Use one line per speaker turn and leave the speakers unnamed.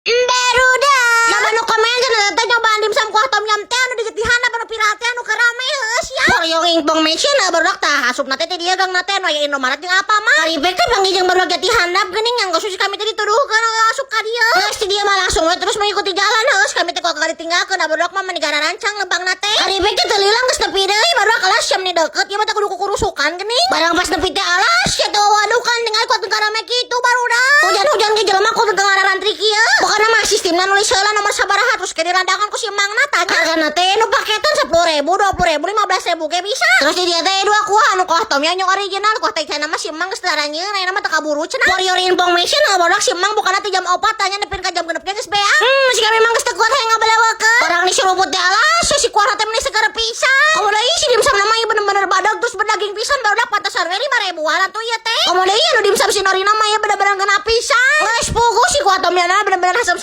Barudak. Nah, nu komen cenah teh nyobaan dimsum kuah tom yum teh anu di Jatihandap anu viral teh, anu rame heuh sia. For your information, barudak, tah asupna teh di dieu gang teh anu aya Indomaret jeung Alfamart. Karibek teh panggih jeung barudak Jatihandap geuning, yang geus kami teh dituduhkeun asup ka dieu. Geus ti dieu mah langsung we terus mengikuti jalan heuh, kami teh kok ditinggalkeun. Nah, barudak mah meni rancang lempangna teh. Karibek teh teu lila, geus nepi deui, barudak. Kelas jam nih deket ieu mah teh kudu kukurusukan geuning. Barang pas nepi teh, alas ya teh, waduh, kan tinggal kuat rame kitu, barudak. Hujan-hujan ge jelema kudu teu ngarantri kieu. Pokona mah sistemna nulis heula nomor sabaraha, terus ke dirandakan ku si emangna tanya. Hargana teh nu paketan 10.000, 20.000, 15.000 ge bisa. Terus di dieu teh dua kuah, anu kuah tom yum yang original, kuah teh mah si emang geus daranyeun, ayeuna mah teu kaburu cenah. For your information, barudak, si emang bukana teh jam 4 tanya nepin ka jam 6 ge geus beak. Si kami emang geus teu kuat hayang ngabelewekeun. Barang diseruput teh, alas, si kuah teh meni seger pisan. Komo deui si dimsum nama ieu bener-bener badag terus berdaging pisan, barudak, pantesan we 5 ribuan atuh ieu teh. Komo deui anu dimsum si Norina.